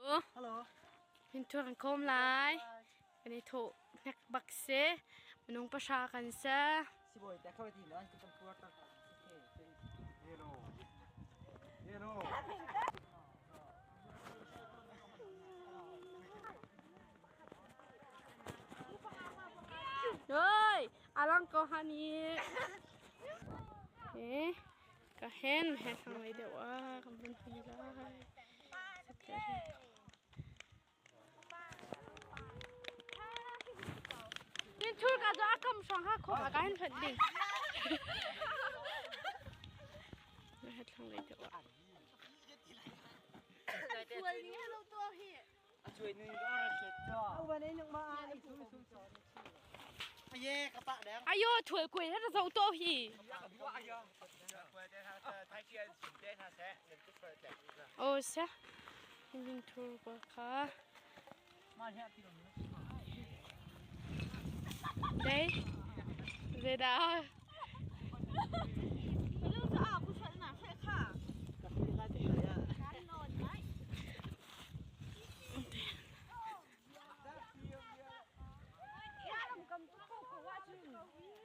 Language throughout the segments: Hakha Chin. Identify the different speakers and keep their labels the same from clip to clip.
Speaker 1: Hello.
Speaker 2: Min thur kan khawm lai. Kan i thawh hnek bak si. Minung pahra kan si.
Speaker 1: Sibawi te khawi ti nan kan puar tar
Speaker 3: Hello. Hello.
Speaker 2: Oi, alang ko hani. Eh, ka hen he thang lei deuh a kan vun hui lai. Min thur ka zo akam hrawng ha kho ka hen phat ding. He thang lei deuh a.
Speaker 1: Chuai nu do ra shet cho. Au ba nei nang ma ai su su su. Aye ka pa dang.
Speaker 2: Ayo thuai kuai he zo to hi. Oh sa. Min thur ko kha.
Speaker 1: Ma he ti lo.
Speaker 2: Đây. Về đó.
Speaker 1: Ka fi ka ti ya.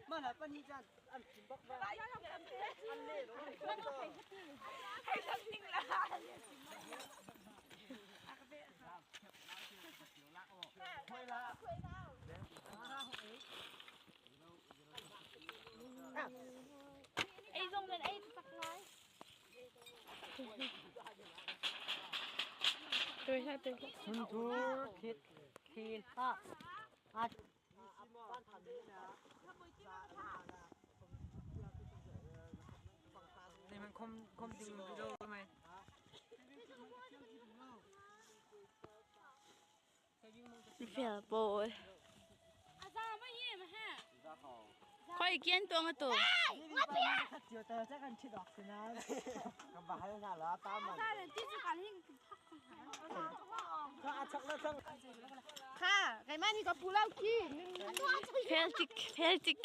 Speaker 1: Ma la pa ni jan an chim bak ba. An le lo.
Speaker 2: Ei zong lên ei tak ngai. Tôi ha tôi.
Speaker 1: Hun thur khit khil ha. A
Speaker 4: นี่มันคมคมจริงวิดีโอไหม
Speaker 2: Phèo bồi. Khỏi kiên tuông tổ.
Speaker 1: 就得这个吃到是呢。个把还有那老大嘛。他阿ชักแล้วทั้ง
Speaker 5: ค่ะไก่มานี่ก็ปูเล่าขี้
Speaker 2: Phèo chích, phèo chích.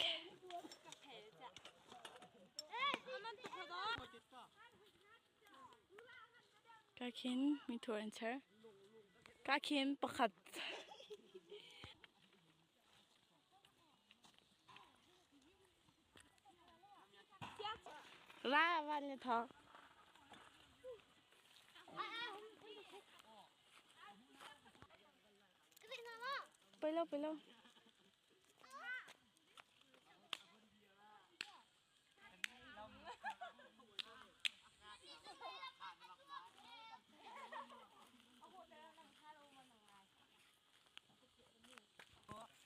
Speaker 2: Ka khin mi thur an char. Ka khin pakhat. Ra van le tho.ไปเร็วไปเร็ว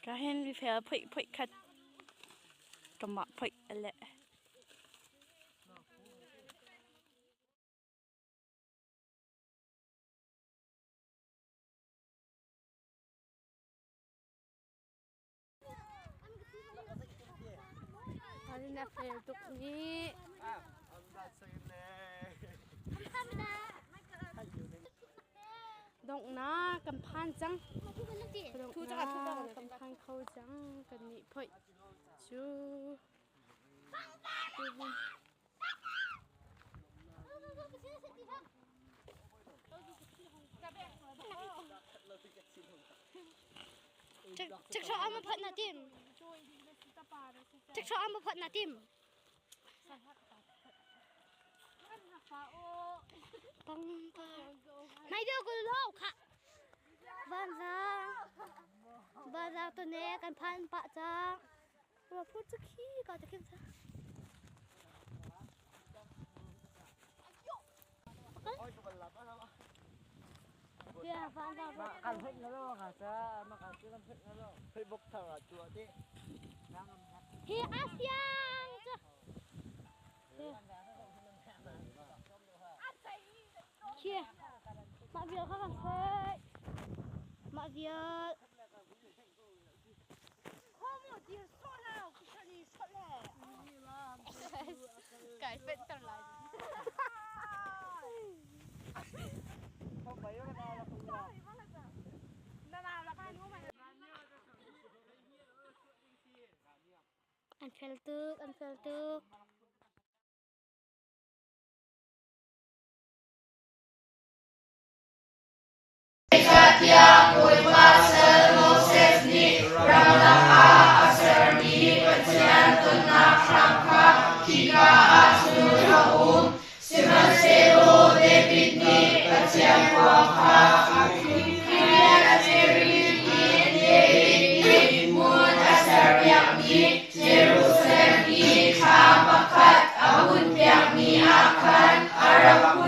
Speaker 2: ก็เห็นมีแผลพลิกพลิกขัดกระหม่อมพลิกอะไรตอนนี้นะเฟลตุกนี้ดงนะกำพันจังทูจะกับทุกกำพันเขาจังกันนี่พ่อยชู
Speaker 5: จะชอบเอามาพัดนาติมจะชอบเอามาพัดนาติมปังปังไม่เดียวกูเล่าค่ะบ้านซางบ้านซางตัวนี้กันพันปะจ้างมาพูดจะขี้ก่อนจะขึ้นซะเดี๋ยวบ้านซาง
Speaker 1: มากันเพิ่งแล้วค่ะจ้ามากันเพิ่งแล้วเพิ่งบกเท่าตัวที่
Speaker 5: เฮียอาเซียงจ้ะเฮียมาเบียร์เข้ากันเฮ้ยมาเบียร์
Speaker 2: ไก่เป็นตลาด
Speaker 1: เข้าไปแล้วกันแล้วคุณ
Speaker 5: อันเฟลตึกอันเฟลตึก
Speaker 6: Kiriath-jearim in David nih hmun a serpiakmi Jerusalem i thlam pakhat a hunpiakmi ah khan a rak.